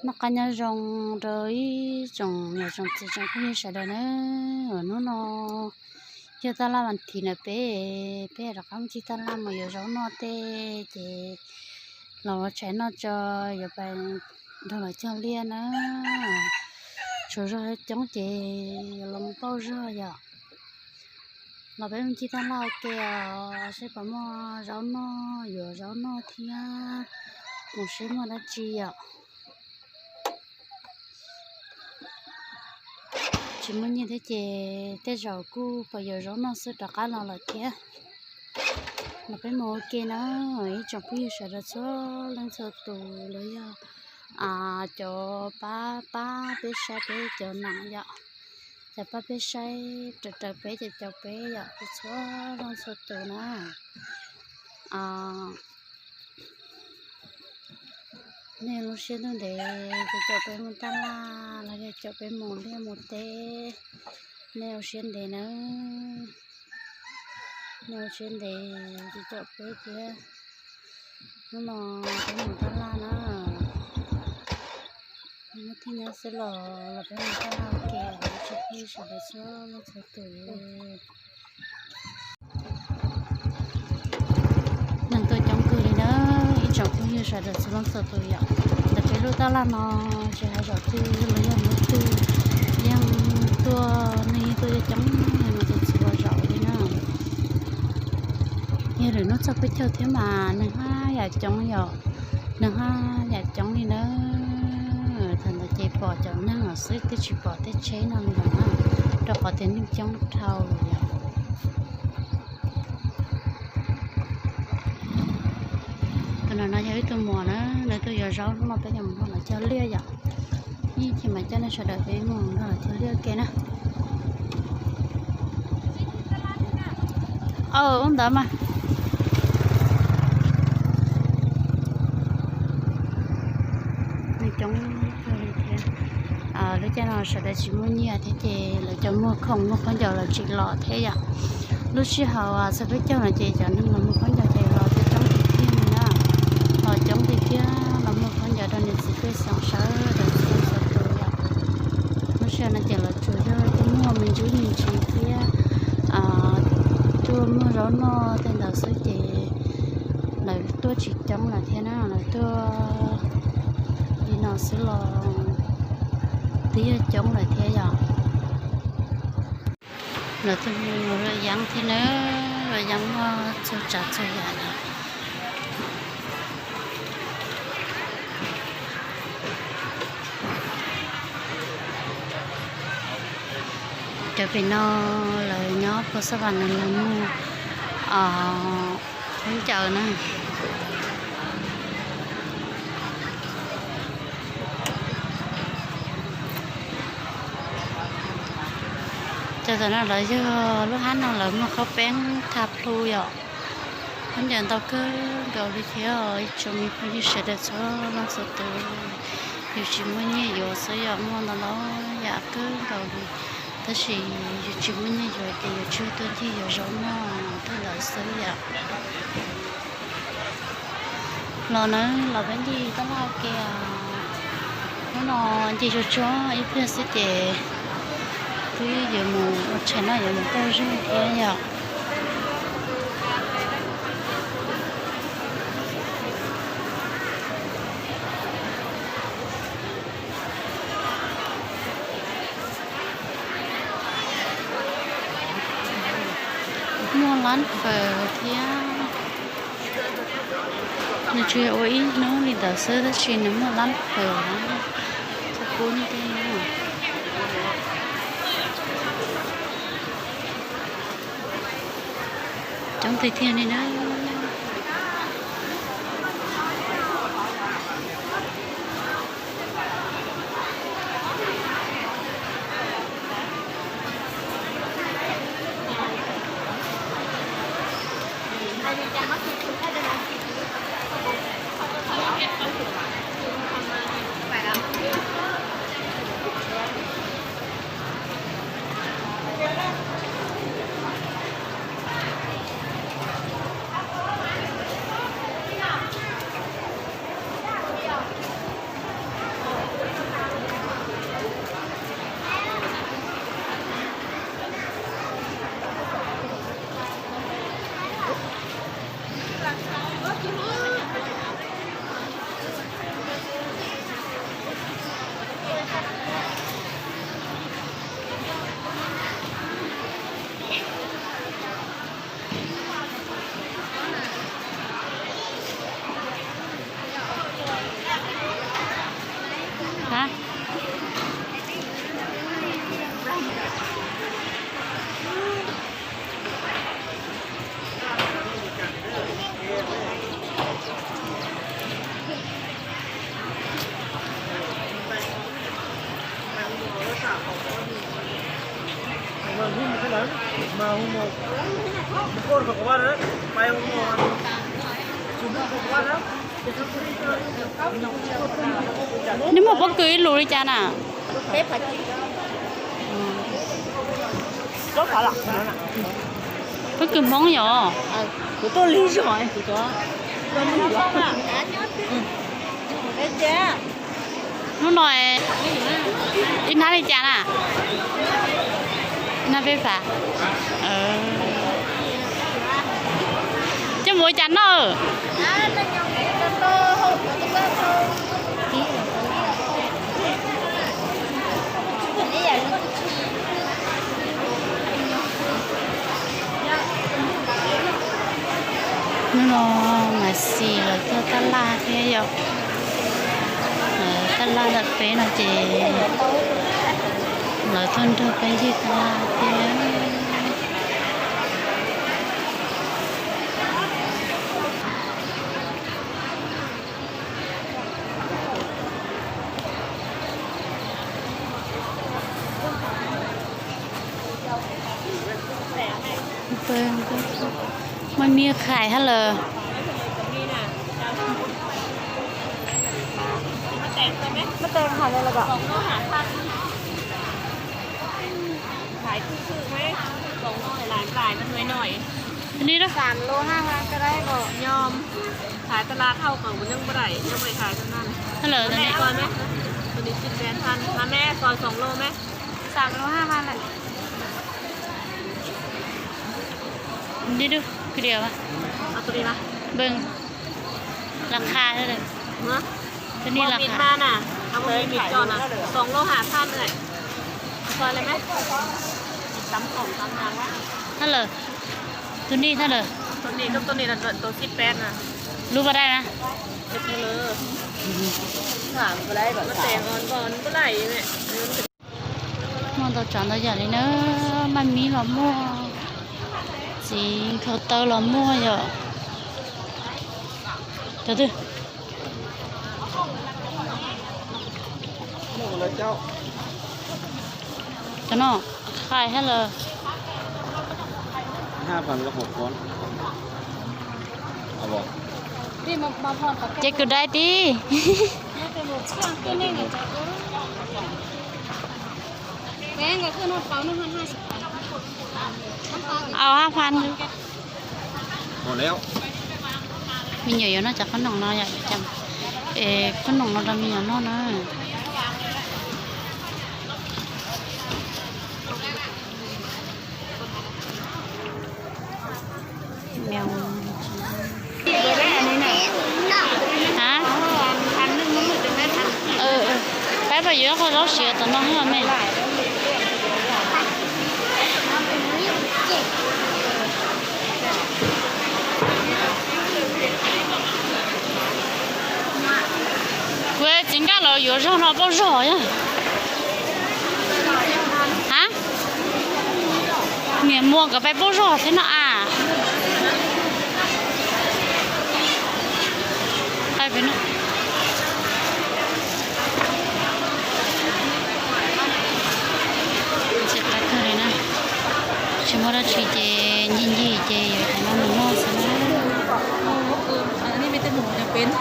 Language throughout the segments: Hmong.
Noj qab nyob zoo rau ib tsoom niam tsoom txiv tsoom phooj ywg sawv daws na. Hnub no yog taj laj vas thiv na peb, peb rov qab mus cig taj laj mus yuav zaub noj tej ces los ua tshais noj tso, yuav pais nrog lawv cog liaj na. Tshuav zog coob ces yuav los mus pauj zog yom. Los peb mus cig taj laj ua ke os, seb puas muaj zaub noj, yuav zaub noj thiab mus seb muaj dab tsi yom. Tsis muaj nyiaj thiab ces tej zaum kuj pom yuav zaub noj xwb rov qab los lawm thiab. Los peb mus ua ke na, ib tsoom phooj ywg sawv daws txhua leej txhua tus los yog cov pab pab peb saib peb cov nam yom, cov pab peb saib raws raws peb cov caum peb yom, txhua leej txhua tus na. Nej lub siab ntuj ntev ces caum peb mus taj laj los yog caum peb mus liaj mus teb, nej ua siab ntev na. Nej ua siab ntev ces caum peb thiab. Hnub no peb mus taj laj na, hnub thib nyob xwb los los peb mus taj laj ua ke, tsoom phooj ywg sawv daws txhua leej txhua tus. Neeg tuaj coob kawg li na, ib tsoom phooj ywg sawv daws txhua leej txhua tus yom. Ntawm peb lub taj laj no tsis hais zaum twg los yog hnub twg yeej tuaj, neeg yeej tuaj coob coob, neeg no ces txhua zaus li na. Yog lwm hnub txog peb caug thiab mas neeg haj yam coob yom, neeg haj yam coob li na. Thaum ntawd ces pom cov neeg xwb twb tsis pom tej tsheb no li lawm na, rau qhov tias neeg coob dhau lawm yom. Tus no no yog ib tug muam na, nws tuaj yuav zaub, hnub no peb coj mus nrog lawv cog liaj yom. Ib chim mas coj nej sawv daws peb mus nrog lawv cog liaj ua ke na. Aw, ub ntawd mas neeg coob kawg li thiab. Lub caij no sawv daws tsis muaj nyiaj thiab ces lawv cov muag khoom muag khaub ncaws lawv tsis los thiab yom. Lub sij hawm txog peb caug no ces cov neeg los muag khaub ncaws ces los coob tiag tiag li na. Los coob tiag tiag, los muag khaub ncaws rau niam txiv pej xeem sawv daws txhua txhua tus yom. Lub sij hawm no ces lawv tsuas yog tuaj muag me ntsis me ntsis thiab tuaj muag zaub noj tej ntawd xwb ces lawv tuaj tsis coob lawm thiab na, lawv tuaj li no xwb los twb yog coob lawm thiab yom. Lawv tuaj mus luam yeeb thiab na, luam yeeb muaj txhua tsav txhua yam li. Cov pem no lawv nyob puag xab vas no lawv muag khaub ncaws na. Cov tom no lawv yog lub hab no lawv muag khaub peeb tha plhu yom. Khaub ncaws ntau kawg nkaus li thiab, ib tsoom me phooj ywg sawv daws txhua leej txhua tus, yus tsis muaj nyiaj yuav xwb yom, muaj ntau ntau yam kawg nkaus li, tab sis yus tsis muaj nyiaj yuav ces yus tsuas tuaj ncig yuav zaub noj tej ntawd xwb yom. Los na, los peb ncig taj laj ua ke. Hnub no ncig tsuag tsuag ib pliag xwb ces twb yuav mus ua tshais noj yuav mus pauj zog thiab yom. Muaj lab fawm thiab. Nws tsuas yog ua ib hnub li ntawd xwb tab sis nws muaj lab fawm thiab kub ntiag. Coob tiag tiag li na. Neb muaj pob kws ib lus li cas na? Pob kws Hmoob yom? Hnub no ib hnab li cas na? Ib hnab peb phav. Coj mus ua cas noj? Hnub no mas xis lawv tuaj tab laj thiab yom. Lawv tab laj ntawm peb no ces lawv tuaj nrog peb ncig tab laj thiab. Maj mib khais hab lawm. Ni da. Xav lawm, ni da, kws diam, npawg, las khas, tus ni las khas. Hab lawm, tus ni hab lawm. Lub pas dai na. Muaj ntau tsav ntau yam li na, maj mib los muaj, txiv nkaus taw los muaj yom. Cov twg? Cov no, khais hab lawm. Ces kws dai tib. Au hab phan. Me nyuam yuav noj cov qhob noom no, qhob noom no rau me nyuam noj na. Hab, pab pab yuav qhov zaub siav tom no hab me. Kuv txiv nkaj los yuav zog no pauj zog yog. Hab, niam muam kom pab pauj zog thiab no as. Tsis qab kawg li na, tsis muaj dab tsi ces ncig ncig ces yuav tau noj mus noj xwb na.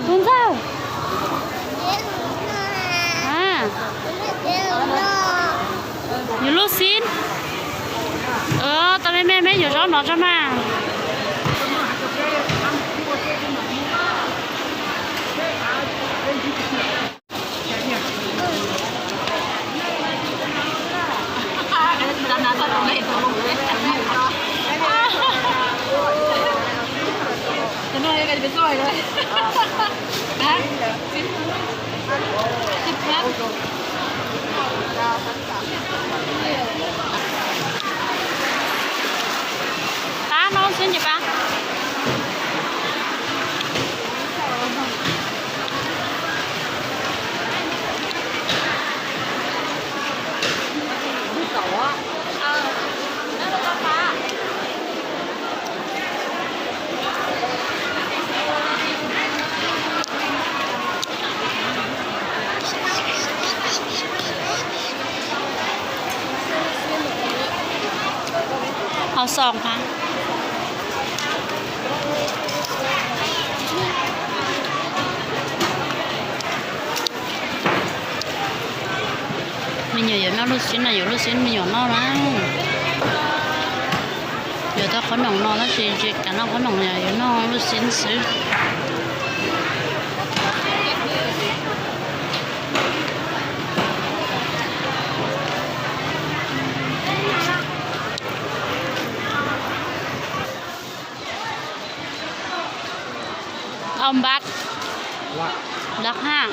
Tub ntxawg, yus lub xib, tau me me me yuav zaub no tso mas. Pab no xwb ces pab. Hau xom qab. Me nyuam yuav noj lub xib no, yuav lub xib me nyuam noj na. Yuav tau qhob noom no tab sis tsis kam noj qhob noom, yuav noj lub xib xwb. Ông bác. Lọt ha.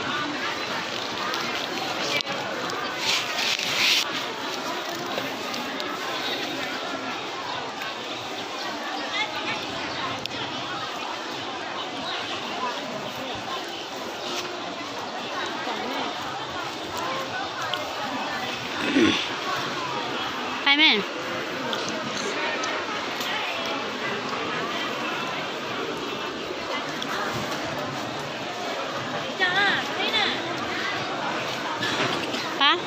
Pais me. Pab.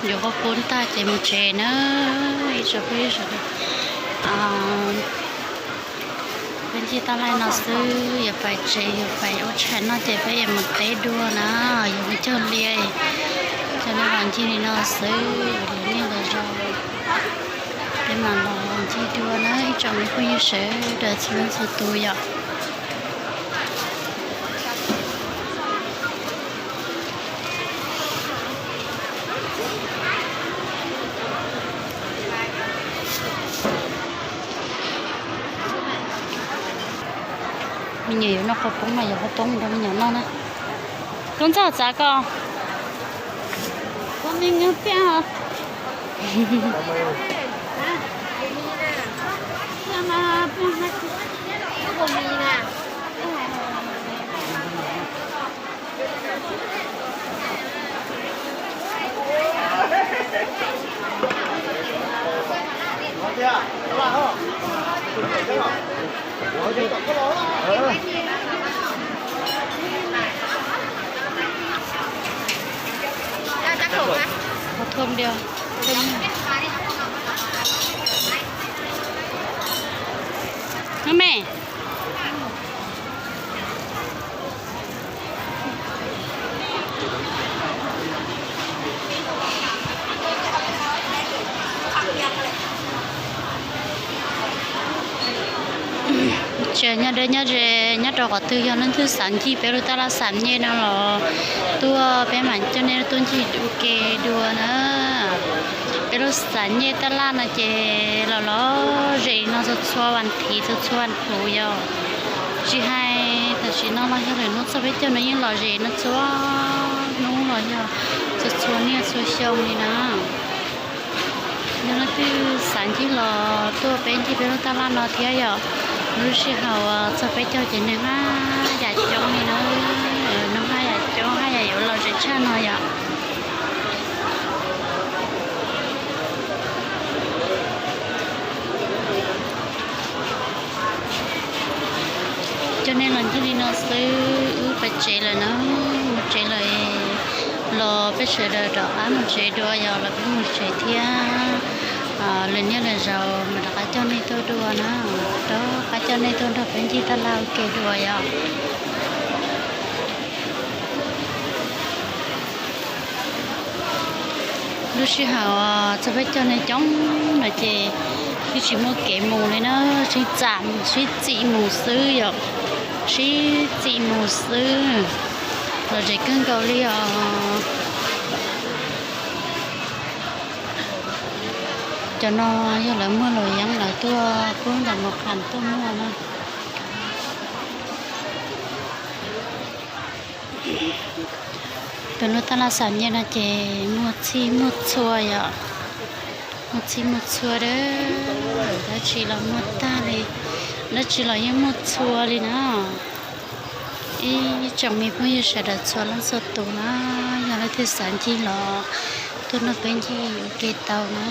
Yuav qhov pub tag ces mus tsev na. Ib tsoom phooj ywg sawv daws, peb ncig tag laij no xwb, yuav pais tsev, yuav pais ua tshais noj ces peb yuav mus teb dua na. Yuav mus cog liaj, cog liaj los ncig li no xwb, yuav niaj los zoo, peb mam los ncig dua na ib tsoom phooj ywg sawv daws txhua leej txhua tus yom. Me nyuam yuav noj qhov poob no, yuav qhov poob rau me nyuam noj na. Tub Ntxawg, txav ko. Ua me nyuam tiag. Thơm đi. Thơm. Nó mềm. Nyob deb nyob ze nyob rau qhov twg, yog leej twg xav ncig peb lub taj laj Xam Nyej no los tuaj, peb mam coj nej tuaj ncig ua ke dua na. Peb lub Xam Nyej taj laj no ces los lom zem no txhua txhua vas thiv txhua txhua vas phuv yom. Tsis hais tam sim no los yog lwm hnub txog peb caug no yeej lom zem no txhua hnub los yog txhua txhua niaj txhua xyoo li na. Yog leej twg xav ncig los tuaj peb ncig peb lub taj laj no thiab yom. Lub sij hawm txog peb caug ces neeg haj yam coob li na, neeg haj yam coob haj yam yuav lom zem tshaj no yom. Coj nej los ncig li no xwb, wb pais tsev lawm na, mus tsev lawm. Los peb sawv daws rov qab mus tsev dua yom, los peb mus tsev thiab. Lwm niaj lwm zaus mam rov qab coj nej tuaj dua na, rov qab coj nej tuaj nrog peb ncig taj laj ua ke dua yom. Lub sij hawm txog peb caug neeg coob no ces twb tsis muaj kev mus li na, sib txam sib txim mus xwb yom, sib txim mus xwb. Lom zem kawg nkaus li os. Cov no yog lawv muag luam yeeb lawv tuaj pub ntawm Mus Qham tuaj muag na. Peb lub taj laj Xam Nyej no ces muag txhij muag txhua yom, muag txhij muag txhua dab tsi los muag tag li, dab tsi los yeej muag txhua li na. Ib tsoom me phooj ywg sawv daws txhua leej txhua tus na, yog leej twg xav ncig los tuaj nrog peb ncig ua ke tau na.